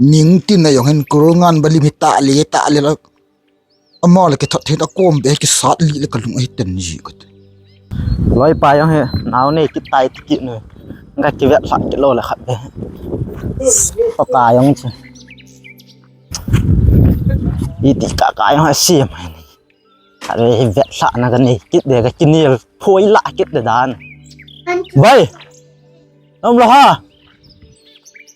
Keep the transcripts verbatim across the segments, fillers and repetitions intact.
Ning tin na jong hin kurungan balim hi ta le, ta le la. Ama le kithot thei ta kom be kisat li le kalung ahi ten ji kati. Loi pa jong hi, nao nei kitai ti kit nu. Nga kivet lha kit lou le khat be. Pa ka jong chu. Iti ka ka jong hi sim. Are hi vet lha na ka nei kit de ka kinel phoi la kit de dan. Bai. Umlou ha.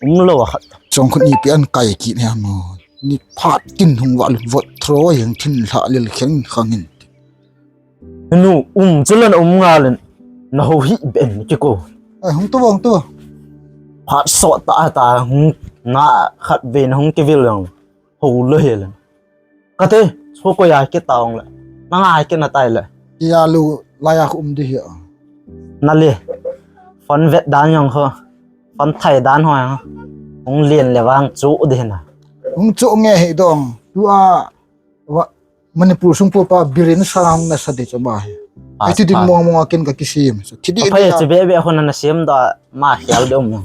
Umlou a khat. Chong khun ipi an kai kit ne mo. Ni phat kin hung va lu vot thro jeng thin lha lel khen khang in. Nu um chulan um nga len. Na ho hi ben ki ko. Ai hung to hung to. Phat so ta ta hung na khat ve na hung kivil jong. Ho lo he len. Kati, so ko ya ke taong le. Na ngai ke na tai le. Ya lu la ya um di hi. Na le. Phone vet dan jong ho. Phone thai dan ho jong. Hung lien le vang chu di na. Hung chu nge hi dong. Tu a wa Manipur sung pu pa Biren Sara hung na sa de cho ba hi. Ai ti din mong mong a ken ka kisim. So thi di. Apa ya che be be ho na na sim da ma hial de um.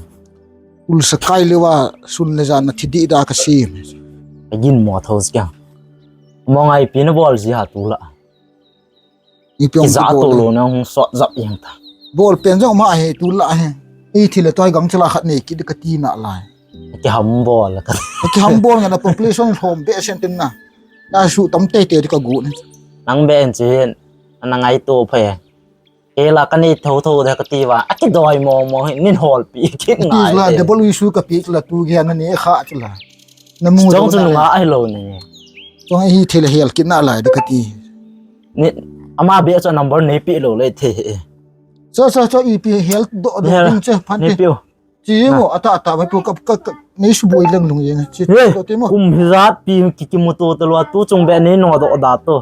Ul sakai lewa sun le jan na thi di da ka sim. Ka gin mo thos kya. Mo ngai pi na bol ji ha tu la. Ipi ong ki za bol to le. Lo na hung sot zap yang ta. Bol pen jong ma he tu la he. I thi le toi gang chala khat ne ki de ka ti na lai. Ki ham bol ka. Ki ham bol nga na population hom be sen tin na. Na su tam te te ka gu ni. Nang be en chi hin. Na ngai to phe. Kei la ka ni tho tho de ka ti va, a kidoi mo mo hi, nin hol pi kit ngai la de. Double issue ka pi la tu ge na ni kha chu la. Na mu chong chu nga ai lo ni. Chong hi thil hel kit na lai de ka ti. Ni ama be chu number nei pi lo le the. Cho cho cho ipi hel do do ding che phan ni te. Pi. Chi mo, ata ata, mai pu ka, ka, ka, nei su boi leng lung jeng, chi to te mo. Kum hi jat pi ki, ki mu to te lo, tu chung be nei no do da to.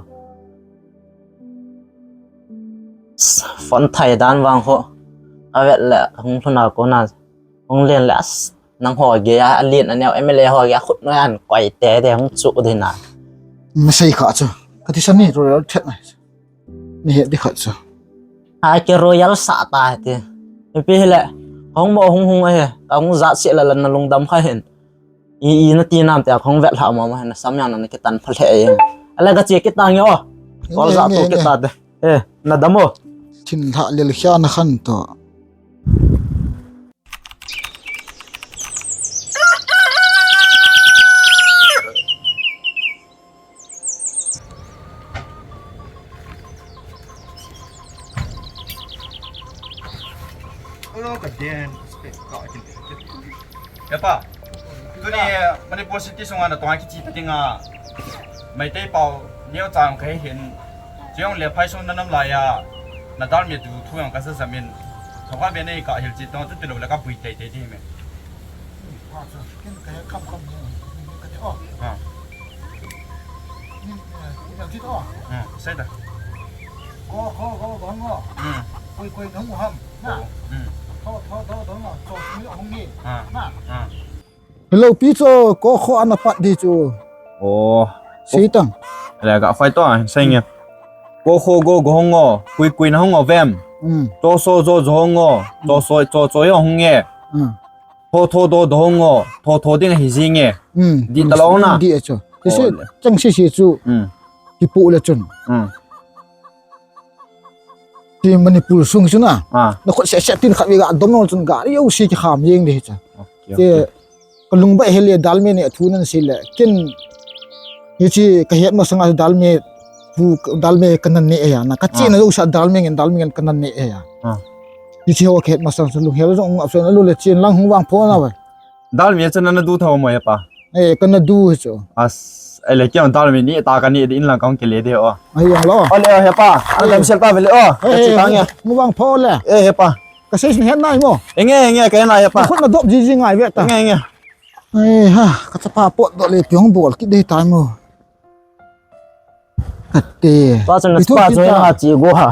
Phone thai dan vang ho. A vet le, hung lhuna ko na, hung len le, as, nang ho ge, a lin, a neo, M L A ho ge, a khut no an, koi te, te, hung chu de na. Masei kha chu. Ka ti san ni, ro, ro, thet na. Ni he di khat chu. Hai ke royal sa ta he ti. He pi he le. Hong mo hung hung he. Ka hung za se la la na lungdam kha hen. I, i na ti nam te a hong vet lha mo mo he na sam yang na ke tan pha le e. Ala ka che ke tang yo. Kol za to ke ta de. Eh, na dam o. Thin lha lel khia na khan to. Hello, ka den, spek ka kin. Hepa, tuni Manipur City sunga na tonga kichi ta dinga. Meitei pau neo chang kai hin. Chiong le phai sun na nam lai ya. Na dal mi tu thu yang ka sa zamin. Thoka be nei ka hil chi tong tu ti lo la ka bui tei tei di me. Ken ka kham kham ni ka ti o. Ha. Ni, eh, ni ti o. Ha, sai da. Ko, ko, ko, ko, ngo. Hmm. Koi, koi, nong ham. Na. Hmm. Tho, tho, tho, tho, ngo. Cho, ni hong ni. Ha. Na. Ha. Hello, pi cho, ko kho ana pat di chu. Oh. Sei tang. Le ga fai to, sai nge. Ko kho go go hong ngo, kui kui na hong ngo vem. Hmm. To so zo zo hong ngo, to so cho cho yo hong nge. Hmm. Tho tho do do hong ngo, tho tho ding hi ji nge. Hmm. Di ta lo na. Di a chu. Ti si, chang si si chu. Hmm. Ki pu le chun. Hmm. Ti Manipur sung chu na. Ah. Na khot se se tin khat ve ga dom nol chun ga yo si ki kham jeng di cha. Okay, okay. Ka lung bai he le dalmi ne thu nan si le. Ken. Hi chi ka het ma sanga dalmi. Pu dalmi ka nan ne ya. Na ka chi na lo sa dalmi ngen dalmi ngen ka nan ne ya. Ah. Hi chi ho ka het ma sang sa lu hel jong ap sa na lu le chin lang hung vang pho na ba. Dalmi chu na na du tho mo ya pa. Eh, ka na du chu. As, ai le kiang dalmi ni ta ka ni in lang kong ke le de o. Ai ya lo. O le o he pa. An dam sel ta ve le o. Ka chi ta nge. Mu vang pho le. Eh, he pa. Ka sei sin het nai mo. Enge, enge, ka na he pa. Khut na dop ji ji ngai ve ta. Enge, enge. Ai ha, ka chapa pot do le piong bol ki de tai mo. Ate. Pa chun na pa chun ha chi go ha.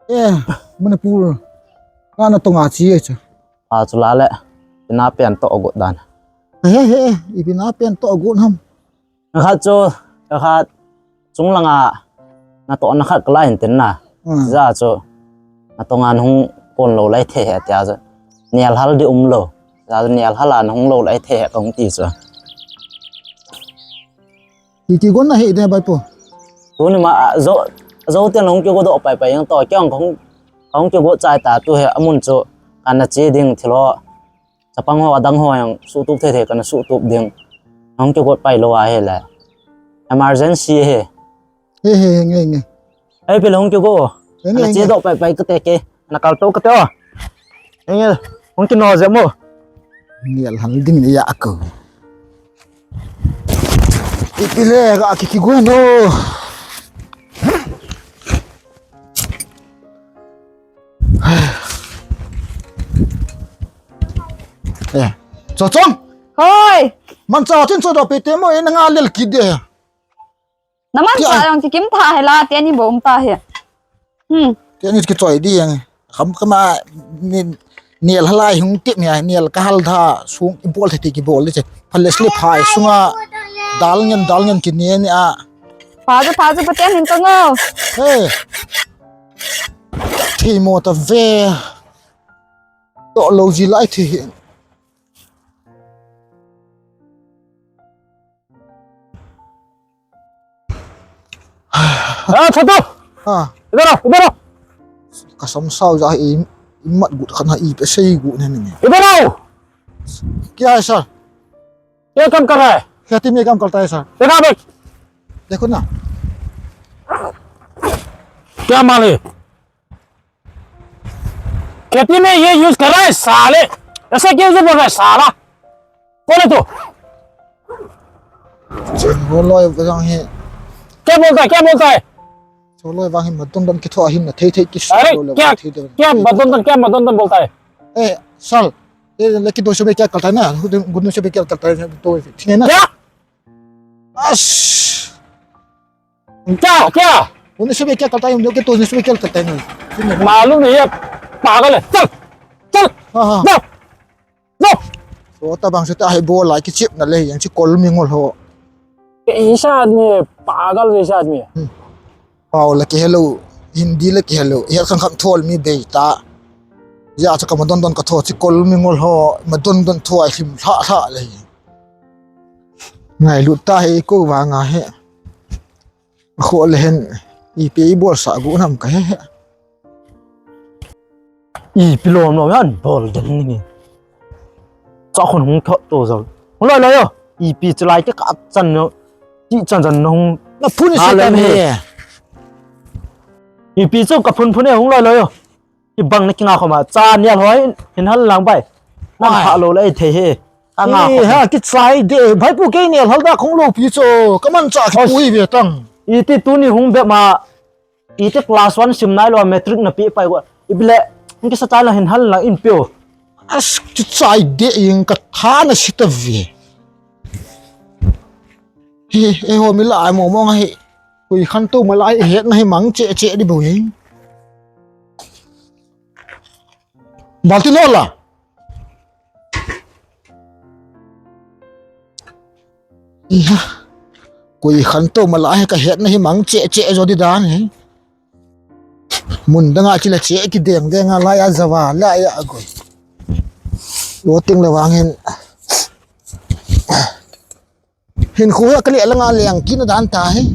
Eh, Manipur. Ka na tonga chi e chu. A chu la le. Ina pen to got dan. He he, ipi na pen to got ham. Kha chu, kha chung langa na to na khat ka lai ten na. Hmm. Ja chu na tonga hung kon lo lai the he tia chu. Nial hal di um lo. Ja chu nial hal an hung lo lai the he kong ti chu. Ki, kigon na hi de bai pu. Tuni ma, a, zo, zo te nong kigo do pai pai yang to, kyang kong, kong kigo chai ta tu he, amun chu, kana che ding thilo. Chapang ho, adang ho yang, su tup the the, kana su tup ding. Nong kigo pai lo a he le. Emergency he. He, he, he, nge, nge. Ei, pil hung kigo. Nge, nge, nge. Ana che do pai pai kate ke. Ana kal to kate o. Nge, hung kino je mo. Nge, hal ding ya ko. Ipile ga ki kigo no. Eh, cho chong. Hoi. Man cha tin cho do pe te mo, e na nga lel ki de. Naman sa yang kikim ta he la, te ni bom ta he. Hmm. Te ni kichoi di yang. Kham khama ni, nial halai hung tip ni, nial ka hal tha sung impol the ti kibol di che. Phalet le phai sunga dal ngen, dal ngen ki ni ni a. Pha chu, pha chu, Pathen hin ka ngo. Hey. Thi mo ta ve. To lo ji lai thi. ए, छोटू, हाँ। इधर आओ, इधर आओ। Kasam sao ja i, i mat gut khat na i pe sei gut ne ne. इधर आओ। क्या है सर? क्या काम कर रहा है? खेती में काम करता है सर। देखा भाई। देखो ना। क्या माल है? खेती में ये यूज़ कर रहा है साले। ऐसे क्यों यूज़ कर रहा है साला? बोले तो। Cholo vang hi. क्या बोलता है? क्या बोलता है? Cholo vang hi madon don kitho ahin na thei thei ki. अरे, क्या, क्या madon don, क्या madon don बोलता है? ए, साल, ये लेकिन दो सौ में क्या करता है ना? गुन्नू से भी क्या करता है? तो ठीक है ना? क्या? अश। क्या, क्या? उन्नीस सौ में क्या करता है? हम लोग के तो उन्नीस सौ में क्या करता है ना? मालूम नहीं है, पागल है। चल, चल। हाँ, हाँ। दो, दो। So, tabang sa ta hai bola, kichip na le, yang si kol mi ngol ho. कैसा आदमी है, पागल जैसा आदमी है। Hmm. Pau la kihelo, Hindi la kihelo, ya khang khang thol mi bei ta. Ya cha ka madon don ka tho, si kol mi ngol ho, madon don tho ai hlim hla hla le. Ngailut ta he ko vang a he. Kho le hen ipi ibol sa gu nam ka he he. Ipi lom lom han bol den ni. Cha khun hung tho to zo. Hung loi loi yo. Ipi chalai ke ka chan no. Ti chan chan no hung. Na phun se ta me. Ipi chu ka phun phun e hung loi loi yo. Kibang na kinga khoma, cha nial hoi, hin hal lang bai. Nang pha lo le thei he. Ka nga khoma. Ha, kichai de, bai pu kei nial hal da khong lo pi cho, ka man cha ki pui ve tang. Iti tuni hung be ma, iti class one sim nai lo, matric na pi pai go. Ipi le, hung kisa chai la hin hal lang in pio. As kichai de ing ka tha na si ta ve. He, he, ho mi la ai mo mo nga he. Kui khan tu ma la ai het na he mang che che di bo he. Balti lo la. Iya. Kui khan tu ma la ai ka het na hi mang che che jo di dan he. Mun dang a chi la che ki deng deng a la ya za va la ya a goi. Lo ting le wang hin. Hin khu ha ka le la nga leng ki na dan ta he.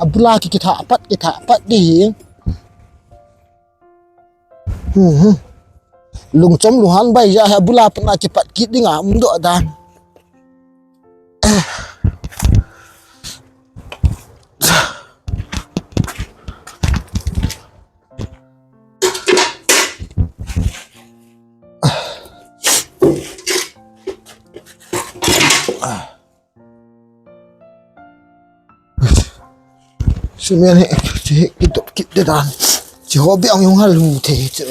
A bula ki ki tha pat ki tha pat di hi. Hmm, hmm. Lungchom lunghan bai ja he bula pat na ki pat ki ding a um do dan. Cement he, chi he, kidop kit de dan. Chi ho be ang yung halu the chi.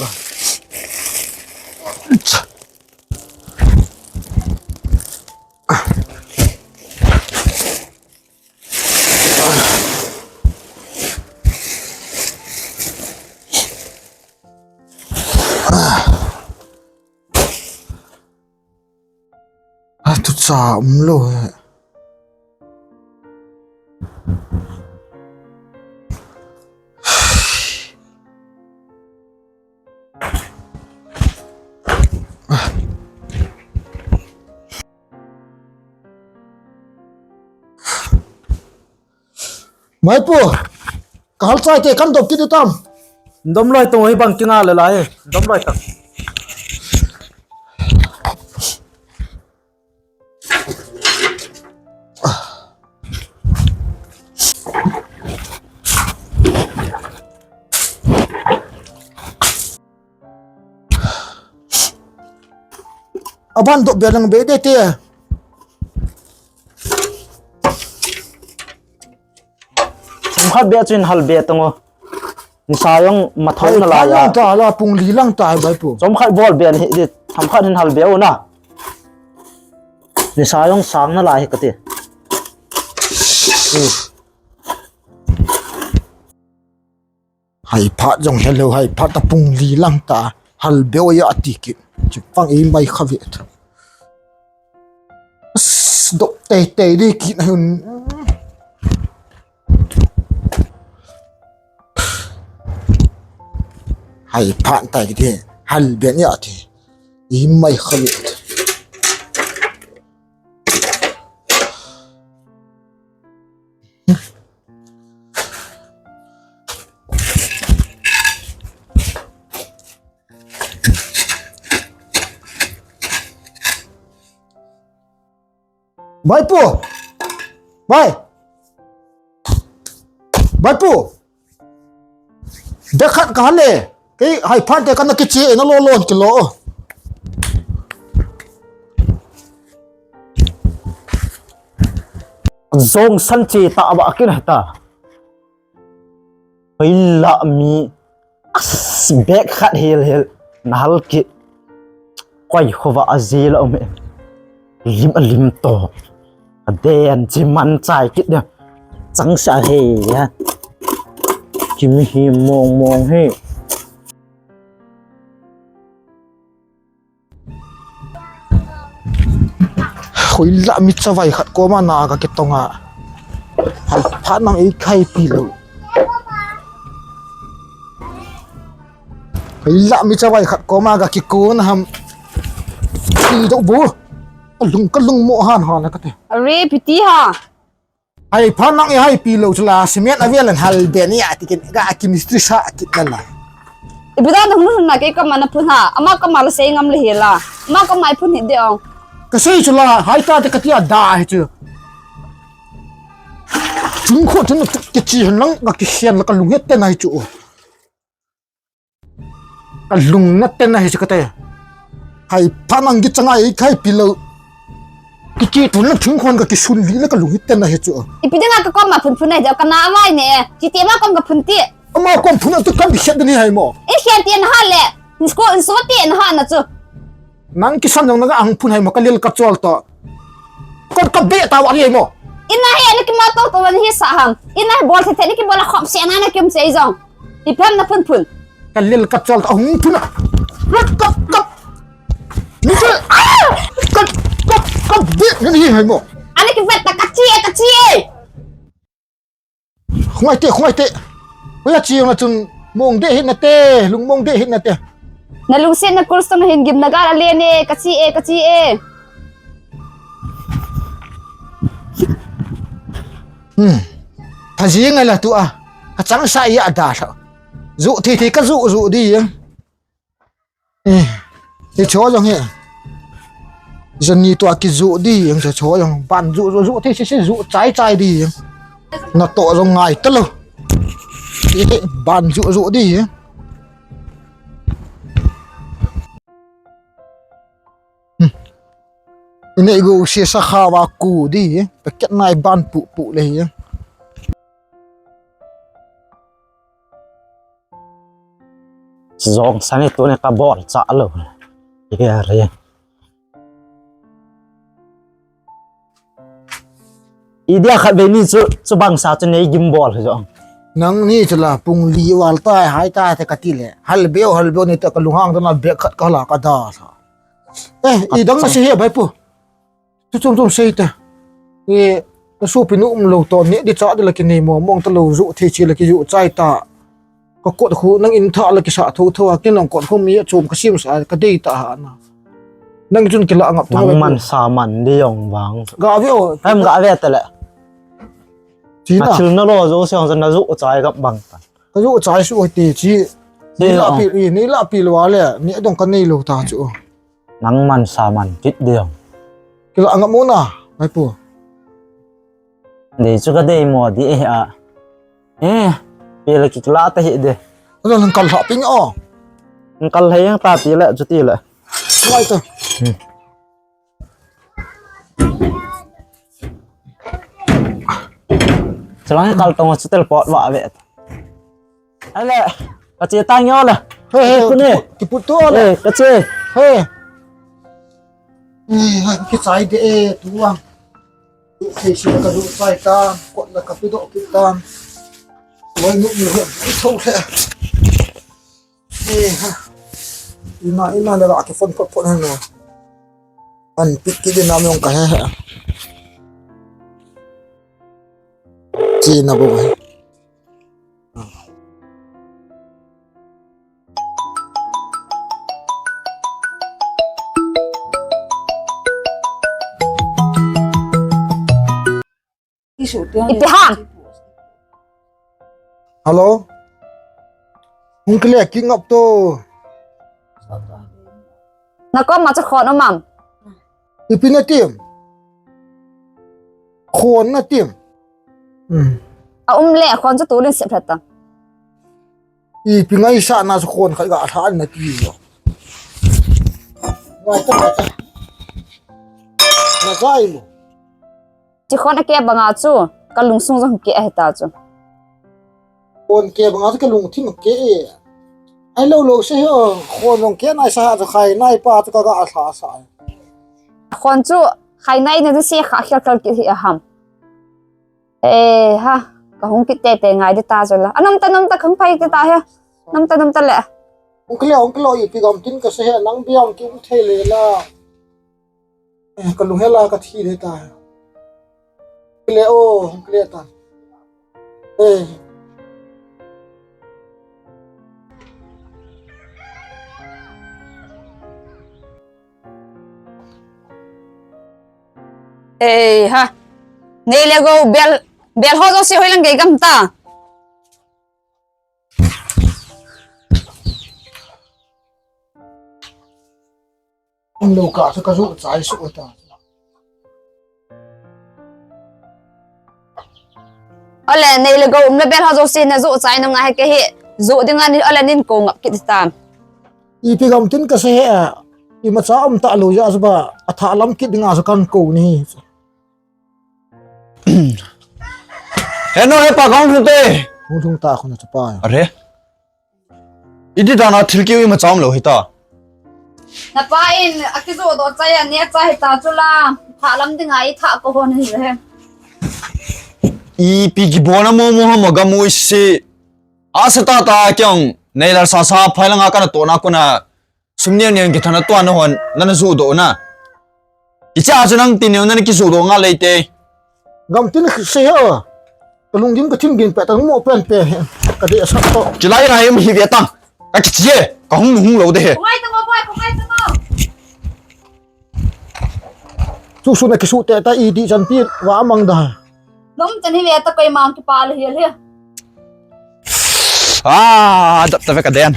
A tu cha um lo he. Maipu, kahal chai te kan dop kit tam. Dom loi tong hi bang kinga le lai. Dom loi tang. Aban dop bia lang be de te. Chomkhat bia chu hin hal be tang o. Nisa jong mathou na lai a. Lang ta la pung li lang ta bai pu. Chomkhat bol be ni di. Chomkhat hin hal be o na. Nisa jong sang na lai kati. Hai phat jong hello hai phat ta pung li lang ta hal beo ya ti kit. Chipang ei mai kha ve. Dok tei tei di kit na hun. Hai phat tai kit hal beo ya ti. Ei mai kha ve. Bai pu. Bai. Bai pu. Dekhat ka hale. Kei hai phat te kana kichi e na lo lo kilo. Jong san chi ta ba kin ta. Hoila mi as bek khat hel hel nahal kit. Koi khova a jela um em. Lim a lim to. A den chi man chai kit de. Chang sa he ya. Kimi hi mong mong he. Hoila mi chavai khat koma na ka kitong a. Hai phat nang ei khai pi lo. Hoila mi chavai khat koma ka kikon ham. Pi do bu. Ka lung ka lung mo han han ka te. Are piti ha. Hai phat nang ei hai pi lo chu la cement a vel an hal be ni a ti kin ka chemistry sa kit na la. Ipi dan hung hung na kei koma na phun ha. Ama koma la sei ngam le hi la. Ama koma ei phun hi de ong. Ka sei chu la hai ta te ka ti a da hi chu. Chung kho chung ke chi han lang ka ki hian la ka lung het te na hi chu. Ka lung na te na hi chu ka te. Hai phat nang ki changa ei khai pi lo. Ki chi thun na thing khon ka ki sun li na ka lung hi te na hi chu. Ipi ding a ka koma phun phun na hi de ka na vai ne. Chi te ma kom ka phun ti. Ama kom phun a tu kan bi khet ni hai mo. I khet ti na ha le. Ni ko in so ti na ha na chu. Nang kisan jong nang ahung phun hai mo ka lil ka chol to. Kon ka be ta wa ni hai mo. Ina he ni ki ma to to ni sa ham. Ina he bol the the ni ki bol khop se na na kim se jong. Ipi ham na phun phun. Ka lil ka chol to ahung phun a. Ka ka ka. Ni ka ka ka ka be ni hai mo. Ani ki vet ta ka chi e ka chi e. Khungai te, khungai te. Hoiya chi jong na chun mong de hin na te, lung mong de hin na te. Na lungset na kul sung hin gim na ga la le ne, ka chi e, ka chi e. Hmm. Pha ji ngai la tu a. Ka chang sa ya da sa. Zu thi thi ka zu zu di. Eh, hicho jong hi. Jani tua kijoh di, hicho jong ban joh joh joh thei se se joh chai chai di. Natoh jong ngai talou. Eh, ban joh joh di. Hmm. Inei go se sa khawa ku di. Packet nai ban pu pu le hi. Jong sani tuni ka bol cha lo. Ye re. Idea khat ve ni chu, chu bang sa chu nei gim bol jong. Nang ni chu la pung li wal tai hai tai te ka ti le. Hal beo hal beo ni ta ka lunghang ta na bek khat ka la ka da sa. Eh, i dang na se he bai pu. Thu chom chom sei ta. Nge, na sopi nu um lou to, neh di chah di la kinei mong mong ta lou, joh thei chi la kijoh chai ta. Ka kot khu nang in thah la kisa tho tho a, kin long kot khu mi a chom ka sim sa, ka dei ta ha na. Nang chun kila ngap ta. Nang man sa man di jong vang. Ga ve o. Em ga ve ta le. Chi na. Na thil na lo jouse hung jan na joh chai gap bang ta. Ka joh chai su ti chi. Chi ni la lo. Pi, i ni la pi lo le, ni dong ka nei lo ta chu. Nang man sa man kit diam. Kila anga mo na, mai pu. Dei chu ka dei mo di e a. Eh, pi la kila ta hi de. Ano nang kal ha ping o. Nang kal ha yang ta pi la chu ti la. Lai ta. Hmm. Chulang kal tong chu tel pot va ve. Ale, ka che ta nyo le. He, he, kiput, kiput to le. Eh, ka che. He. Eh, ha, ki chai de e, tu ang. Tu thei si ka du chai ta, kot la ka pi do ki ta. Wai nu ni he, tho le. Eh, ha. Ima, ima le la ki phone, phone, phone, no. An pi ki de nam yong ka he, he. Chi na bo he. Ipi ham? Hello? Hung kile ki ngap to. Na kom ma cha khon um am? Ipi na tim? Khon na tim? Hmm. A um le khon chu tulin sep lhata. Ipi ngaisah na chu khon khat ga tha na ti lo. Ngai ta, ngai ta. Na zai lo. Chi khon a ke banga chu, ka lungsung jong ke ahi ta chu. Khon ke banga chu ka lungthim ke e. Ai lo lo se ho, khon jong ke nai sa chu khai nai pa chu ka ga tha sa. Khon chu khai nai na se kha khel khel ki hi a ham. Eh, ha, ka hung kit tete ngai di ta chu la. A nom ta, nom ta, khang phai di ta he. Nom ta, nom ta le. Hung kile, hung kile, ipi gam tin ka se he, nang biang ki um thei le la. Eh, ka lung he la ka thi de ta. Kile o, hung kile ta. Eh. Ei ha. Nei le gou bel, bel ho jouse hoilang gei gam ta. Lo ka, ka joh chai su ta. Ole, nei le gou um le bel ho jouse na joh chai nung ahi ke hi. Joh ding ani ole nin ko ngap kit ta. Ipi gam tin ka se he a, imacha um ta lo ja ba, a tha lam kit ding a so kan ko ni. He nu, he pa, kahung lhung te. Hung lhung ta, khun a chapa. Are. Iti dan a thil keu imacha um lo hita. Na pa in, a kijoh doh chai a, ne cha hita chu la. Tha lam ding a i tha ko hon hi he. Ipi kibol na mo mo ham a gam u isi. Asa tata kei jong, nei lal sasa phai langa kana tohna kona, sum neo neo kithana tua na hon, nana joh doh na. Kicha chu nang ti neo nana kijoh doh nga lei te. Gam tin se he o. Ka lunggim ka thim gin pe ta mo pen pe he. Ka de sa to. Chilai na em hi ve tang. Ka kichi e, ka hung hung lo de he. Ko ngai ta mo boy, ko ngai ta mo. Chu sun a kisu te ta i di chan pi va mang da. Nom chan hi ve ta koi mang ki pa le hi le. Ah, dap ta ve ka den.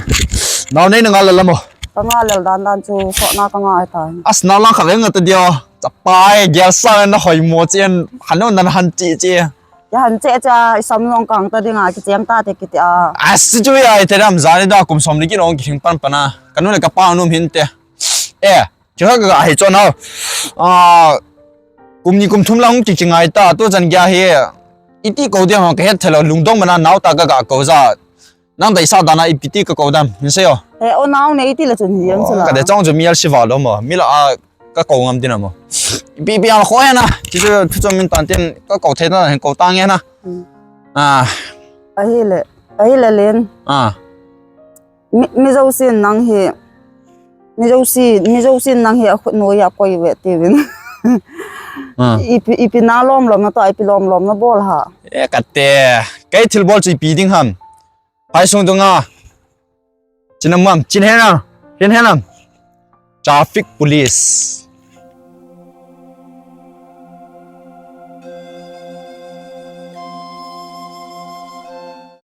Nau nei na ngal la mo. Ka ngal lel dan dan chu so na ka ngai ta. As nau lang kha ve nga ta dio. Chapa e gel sa na hoi mo chen. Han no nan han chi chi. Ya han che cha i sam long kang ta ding a ki cheng ta te ki ti a. As chu ya i te dam za ni da kum som ni ki long ki thing pan pan a. Ka nu le ka pa num hin te. Eh. Chikha ka hi chon hau. Ah, kum ni kum thum lang ki kingai ta, tu chan gya hi. Iti ko dia hong ka het thelo lungdong mana nau ta ka ga ko ja. Nang dai sa dana ipi ti ka ko dam, hin se yo. He o nau ne iti la chun hi yang chula. Ka de chong chu mi al si va lo mo. Mi la a ka ko ngam tin mo. Ipi ipi ang kho he na. Chi chu thu chom min tan tin ka ko the na, ko ta nge na. Hmm. Ah. Ahile, ahile len. Ah. Mi, mi jousen nang hi, mi jousen, mi jousen nang hi a khut noiya koi ve tivin. Ah. Ipi, ipi na lom lom na to, ipi lom lom na bol ha. E kate, kei thil bol chu ipi ding ham. Phai sung dunga. Chin am, chin he na, chin he na. Traffic police.